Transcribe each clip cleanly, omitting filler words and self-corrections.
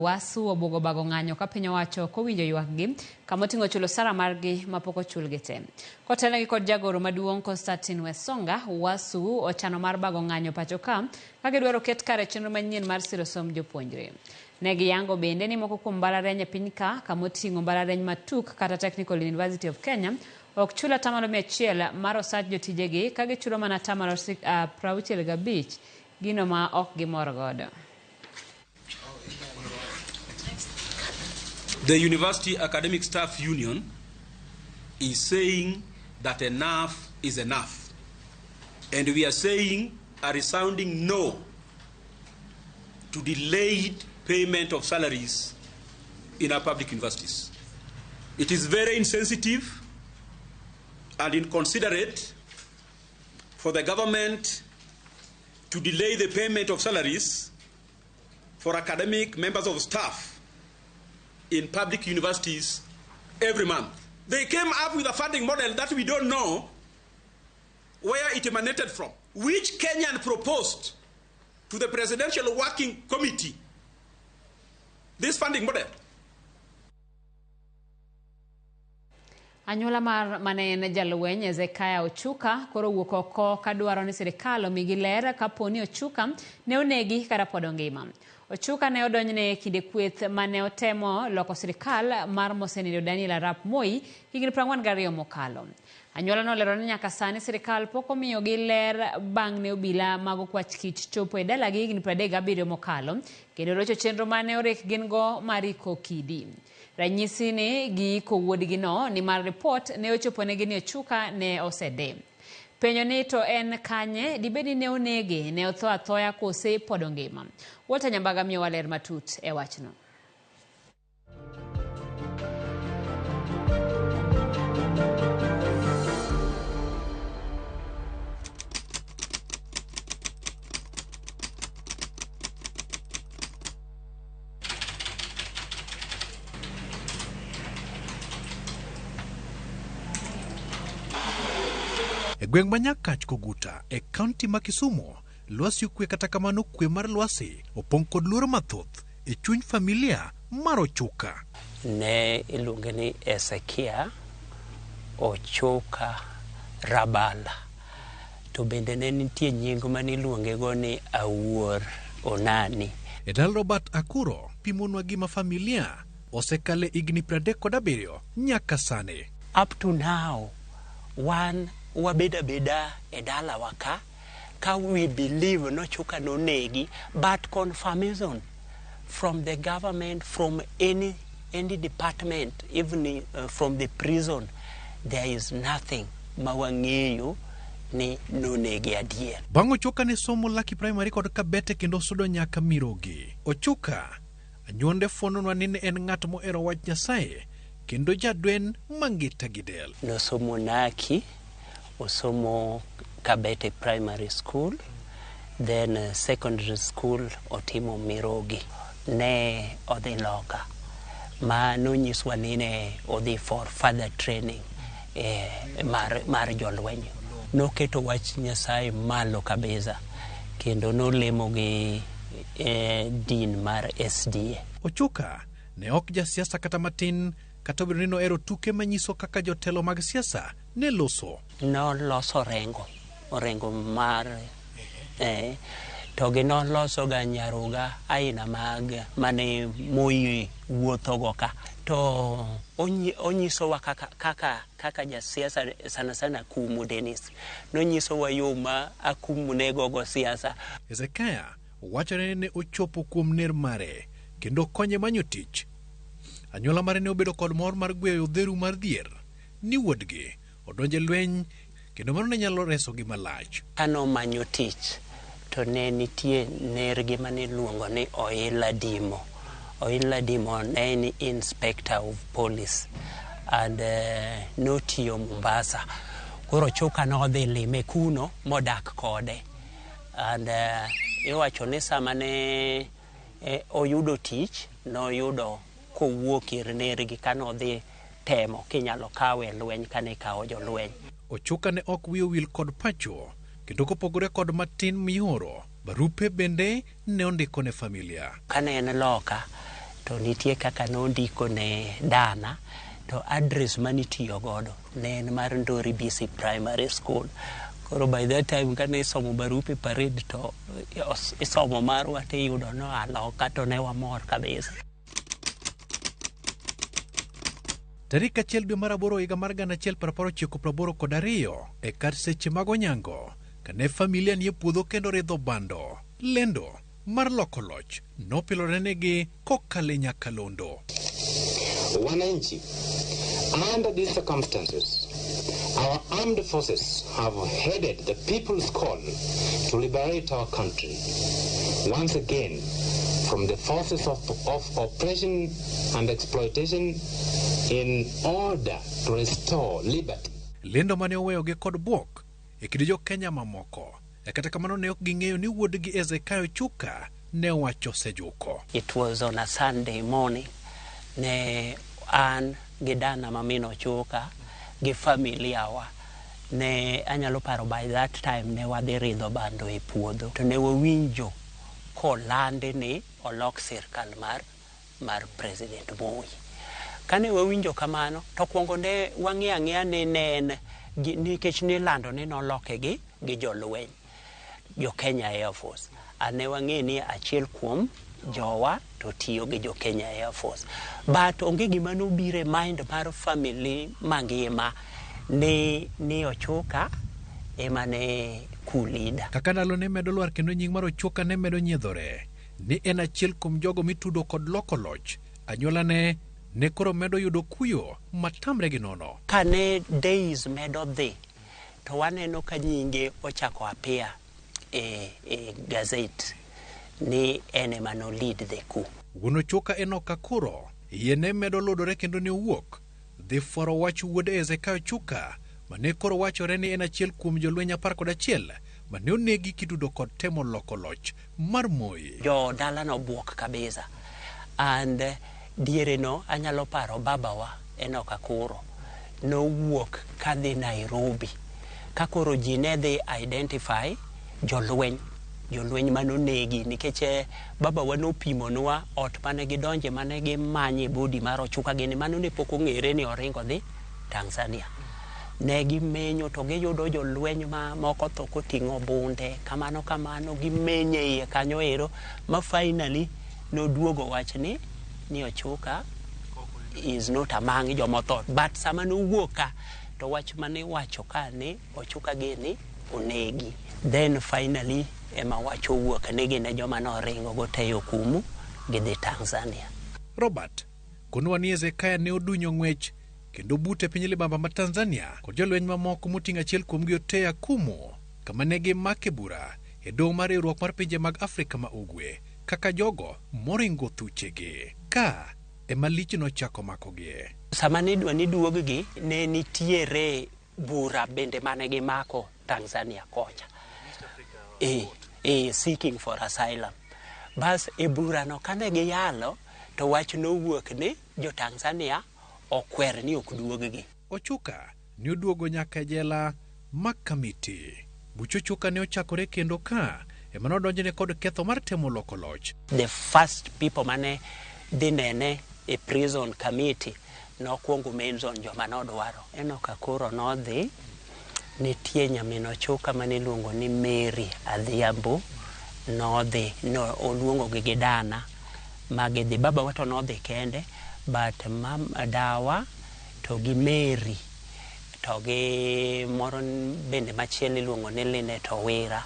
Wasu obwogo bago ng'anyo ka piny owacho ok owinjo ywakgi kama oting'o chulo osara margi mapok ochulgi te. Kotelnegi kod jagoro maduong' Constantine Wesonga, Wasu ochano mar bago ng'anyo pacho ka ka gidwaro ket kare chenro manyien mar siro somb jopuonjre. Ne giyango bende ni moko kuom mbalariany e piny ka kama oting'o mbalariany ma TUK kata Technical University of Kenya ok chul atamalo 100 mar osach jotijegi ka gichulo mana atamalo 65 gino ma ok gimor godo. The University Academic Staff Union is saying that enough is enough. And we are saying a resounding no to delayed payment of salaries in our public universities. It is very insensitive and inconsiderate for the government to delay the payment of salaries for academic members of staff in public universities every month. They came up with a funding model that we don't know where it emanated from, which Kenyan proposed to the Presidential Working Committee this funding model. Anyuola mar mane en jalweny Hezekiah Ochuka koro owuok oko kadwaro ni sirikal omigi ler kapo ni Ochuka ne onegi kata pod ongima. Ochuka ne odonjne e kinde kweth mane otemo loko sirikal mar mosenindo Daniel Arap Moi higni 42 mokalo. Anyuola nolero ni nyaka sani sirikal pok omiyogi ler bang' ne obila mag okwach kich chopo e dalagi higni 37 mokalo kendo rocho chenro mane orik gin go mar iko kidi. Ranyisi ni giiko wuodgino nimar ripot ne ochoponegi ni Ochuka ne osedhi. Penjo ni to en kanye, dibed ni ne onege, ne otho athoya kose pod ongima? Walter Nyambaga miyowa ler matut e wachno. E gweng' ma Nyakach Koguta e kaunti ma Kisumu, lwasi okwe kata kamano kwe mar lwasi opong' kod luoro mathoth e chuny familia mar Ochuka. Ne iluonge ni Hezekia Ochuka Rabala. To bende ne nitie nying mane iluongego ni Awuor Onani. E dala Robert Akuro pimonwa gima familia osekale higni 37 nyaka sani. Up to now wan wabedo abeda e dalawa ka ka we believe nochuka nonegi but confirmation from the government from any any department even from the prison there is nothing ma wang'eyo ni nonege adier. Bang' Ochuka ne somo Lucky Primary kod Kabete kendo osudo nyaka Mirogi. Ochuka, anyuonde fuononwa ni ne en ng'at mohero wach Nyasaye kendo jadwen mangita gi del. Nosomo Naki, osomo Kabete Primary School, then secondary school otimo Mirogi. Ne odhi loka ma nonyiswa ni ne odhi for further training eh, mar, mar jolweny. Noketo wach Nyasaye malo kabisa kendo nolemo gi eh, din mar SDA. Ochuka ne ok jasiasa kata matin kata obedo ni nohero tuke manyiso kaka jotelo mag siasa ne loso. Noloso orengo, orengo mar eh, to gi noloso ga nyaruga aina mag mane Moi wuotho go ka. To onyisowa kaka, kaka, kaka jasiasa sana sana Akumu Dennis. Nonyisowa yo ma Akumu ne gogo siasa. Hezekiah wachore ni ne ochopo kuom ner mare kendo konye manyo tich. Anyuola mare ne obedo kod mor mar gweyo odheru mar dhier ni wuodgi odonjo e lweny kendo mano ne nyalo resogi malach. Ka nomanyo tich to ne nitie nergi mane iluongo ni Oila Dimo. Oila Dimo ne en inspector of police and notiyo Mombasa. Koro Chuka nodhi lime kuno modak kode. And iwacho ni sama ne oyudo tich, noyudo kowuok ir nergi kane odhi temo kinyalo kawe e lweny kane ikawo jolweny. Ochuka ne ok wiye owil kod pacho kendo kopogore kod matin mioro, barupe bende ne ondiko ne familia. Kane en loka To nitie kaka nondiko ne dana to address manitiyo godo ne en mar Ndori BC Primary School. Koro by that time kane isomo barupe parade to isomo marwa tiyudo noa loka to ne wamor kabisa. Tarik 1 dwe mar aboro higa mar 1982 e kar seche mag onyango kane familia nie puodho kendo ridho bando, lendo mar loko loch nopilore negi kokalo e nyakalondo. Wananchi, under these circumstances, our armed forces have heeded the people's call to liberate our country once again from the forces of oppression and exploitation in order to restore liberty. Lendo mane oweyogi kod bwok e kind jo Kenya mamoko. E kata kamano ne ok ging'eyo ni wuodgi Hezekiah Ochuka ne owacho sejuko. It was on a Sunday morning. Ne an gi dana ma min Ochuka gi familia wa ne anyalo paro by that time ne wadhi ridho bando e puodho to ne wawinjo kolandi ni olok sirkal mar President Moi. Kane wawinjo kamano to kwongo ne wang'eyo ang'eya ni ne en nikech nilando ni noloke gi jolweny jo Kenya Air Force. A ne wang'e ni achiel kuom jowa to tiyo gi jo Kenya Air Force. But onge gima nobiro e mind mar family mangima ni Ochuka ema ne coup leader. Kaka ndalo ne medo lwar kendo nying mar Ochuka ne medo nyiedhore ni en achiel kuom jogo mitudo kod loko loch, anyuola ne koro medo yudo kuyo matamre gi nono. Kane days medo dhi to waneno ka nyinge ochako appear e gazette ni en ema no lead the coup. Wuon Ochuka Enoch Akuro iye ne medo ludore kendo ne owuok dhi fwaro wach wuod Hezekiah Ochuka mane koro wachore ni en achiel kuom jolweny 11 mane onegi kitudo kod temo loko loch mar Moi. Jo dala nobuok kabisa. And diere no anyalo paro babawa Enoch Akuro nowuok kadhi Nairobi ka koro ji ne dhi identify jolweny manonegi nikech babawa nopimonwa ot mane gidonje mane gimanye body mar Ochuka gini mano ne pok ong'ere ni oringo dhi Tanzania. Ne gimenyo to giyudo jolweny ma moko tho koting'o bunde kamano kamano gimenye iye kanyo ero ma finally noduogo wach ni Ochuka is not among jomotho. But sama nowuok ka to wach mane wacho ka ni Ochuka gini onegi. Then finally ema wach owuok ni gin e joma noringo goteyo kumu gidhi Tanzania. Robert konwa ni Hezekiah ne odunyo ng'wech kendo bute piny libamba ma Tanzania kod jolweny mamoko moting'o achiel kuomgi Oteya Akumu kama ne gimake bura e doho mar riwruok mar pinje mag Afrika ma Ugwe kaka jogo moringo thuchegi. Ka ema lich nochako makogie. Sama nidwa ni duog-gi ne nitiere bura bende mane gimako Tanzania kocha. Seeking for asylum. Bas e burano kane giyalo to wach nowuok ni jo Tanzania okwer ni ok duog-gi. Ochuka ne oduogo nyaka e jela ma Kamiti. Buch Ochuka ne ochakore kendo ka ema nodonjne kod ketho mar temo loko loch. The first people mane dhi nene e prison committee nokwongo mention joma nodwaro. Enoch Akuro nodhi, nitie nyamin Ochuka mane iluongo ni Mary Adhiambo nodhi, no oluongo gi gi dana magidhi. Babawa to nodhi kende, but mam dawa to gi Mary to gi moro bende machielo iluongo ni Linet Owira,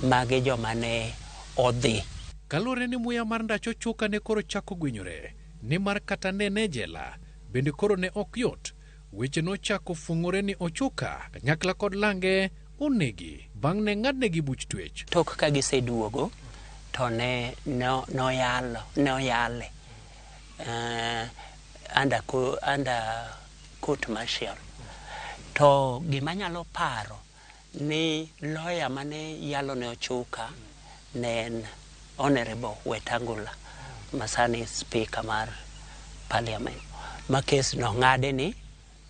magi joma ne odhi. Kaluwore ni muya mar ndach Ochuka ne koro chako gwenyore, nimar kata ne ne jela bende koro ne ok yot. Weche nochako fung'ore ni Ochuka kanyakla kod lange onegi bang' ne ng'adnegi buch twech. Tok ka giseduogo to ne noyale under court martial. To gima anyalo paro ni lawyer mane yalo ne Ochuka ne en Honorable Wetangula masani speaker mar parliament. Ma kes nong'ade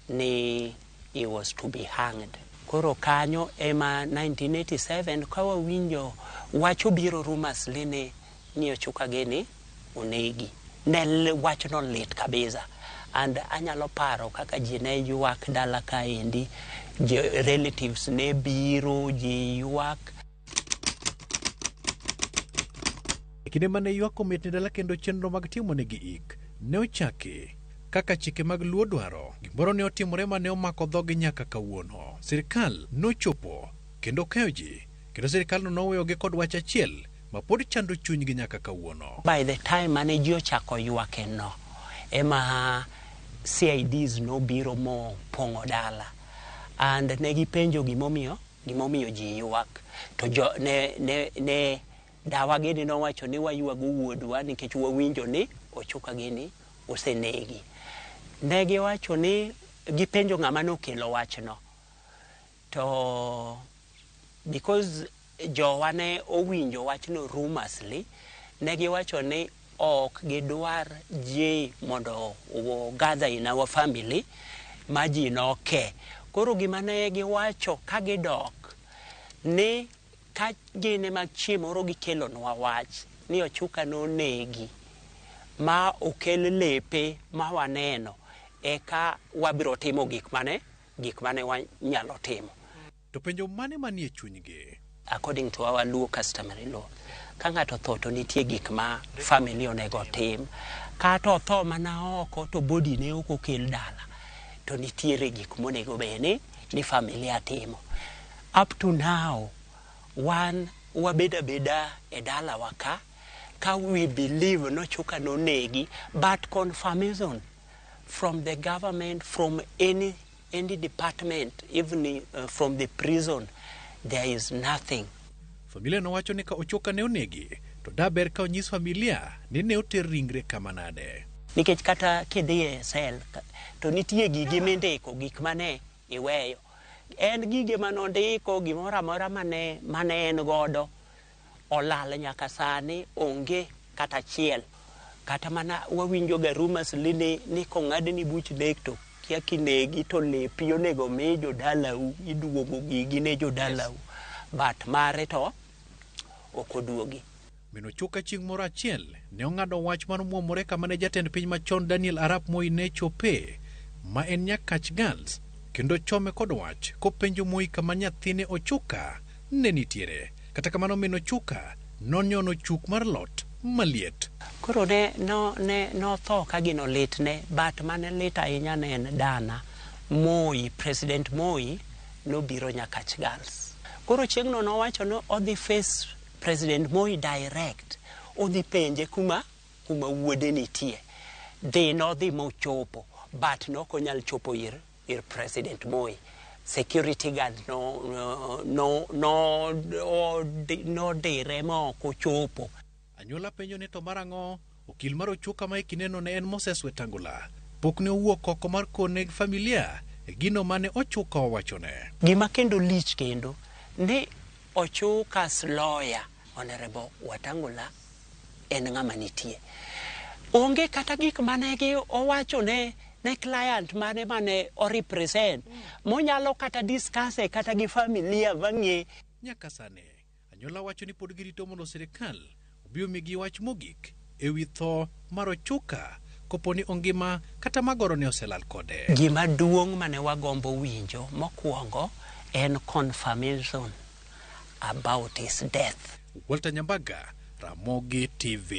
ni he was to be hanged. Koro kanyo ema 1987 ka wawinjo wach obiro rumors ni Ochuka gini onegi. Ne wachno lit kabisa. And anyalo paro kaka ji ne ywak dala kaendi, relatives ne biro, ji ywak. E kinde mane ywak omit ne dala kendo chenro mag timonegi ik ne ochaki kaka chike mag Luo dwaro, gimoro ne otimore ma ne omako dhogi nyaka kawuono. Sirkal nochopo kendo kayo ji, kendo sirkalno noweyogi kod wach achiel ma pod chando chunygi nyaka kawuono. By the time mane ji ochako ywake no, ema CIDs nobiro mopong'o dala. And ne gipenjo gimomiyo ji ywak. To jo, ne dawa gini nowacho ni waywago wuodwa nikech wawinjo ni Ochuka gini osenegi. Ne giwacho ni gipenjo ng'ama nokelo wachno. To because jowa ne owinjo wachno rumorsly, ne giwacho ni ok gidwar ji mondo gather in our family ma ji noke. Koro gima ne giwacho ka gidok ni ka gin ema chieng' moro gikelonwa wach ni Ochuka nonegi ma okel lepe ma waneno, eka wabiro timo gik mane wanyalo timo. To penjo mane manie chunygi? According to our Luo customary law, ka ng'ato otho to nitie gik ma family onego otim. Kata otho mana oko to body ne ok okel dala, to nitiere gik monego bed ni familia timo. Up to now, wan wabedo abeda e dalawa ka we believe nochuka nonegi, but confirmation from the government, from any department, even from the prison, there is nothing. Familia nowacho ni ka Ochuka ne onegi, to daber ka onyis familia ni ne oter ringre kama nade. Nikech kata kidhi e cell to nitie gigi mindiko, gik mane iweyo. En gige manondiko, gimoro amora mane en godo olal nyaka sani, onge kata achiel. Kata mana wawinjo ga rumors ni kong'adni buch nek to kia kinegi to lepi onego mi jodalau, iduogo gigi ne jodalau. But mare to ok oduogi. Min Ochuka chieng' moro achiel ne ong'ado wach mar muomore kama ne jatend piny machon Daniel Arap Moi ne chope, ma en Nyakach Girls, kendo chome kod wach kopenjo Moi kama nyathine Ochuka ne nitiere. Kata kamano, min Ochuka nonyono chuk mar lot maliet. Koro ne no ne notho ka gino litne, but mane lit ahinya ne en dana Moi, President Moi nobiro Nyakach Girls. Koro chieng'no nowacho ni odhi face President Moi direct, odhi penje kuma wuode nitie. Dhi nodhi mochopo, but nok onyal chopo ir President Moi. Security guard no nodire ma ok ochopo. Anyuola penjo ni to marang'o okil mar Ochuka ma e kindeno ne en Moses Wetangula pok ne owuok oko mar kone familia e gino mane Ochuka owachone. Gima kendo lich kendo ni Ochuka's lawyer, Honorable Wetangula, en ng'ama nitie. Onge kata gik mane gi owacho ne client mane o represent monyalo kata discuss e kata gi familia mang'e. Nyaka sani, anyuola wacho ni pod girito mondo sirikal obi omigi wach mogik e wi tho mar Ochuka kopo ni ongima kata magoro ne oselal kode. Gima duong' mane wagombo winjo mokwongo en confirmation about his death. Walter Nyambaga, Ramogi TV.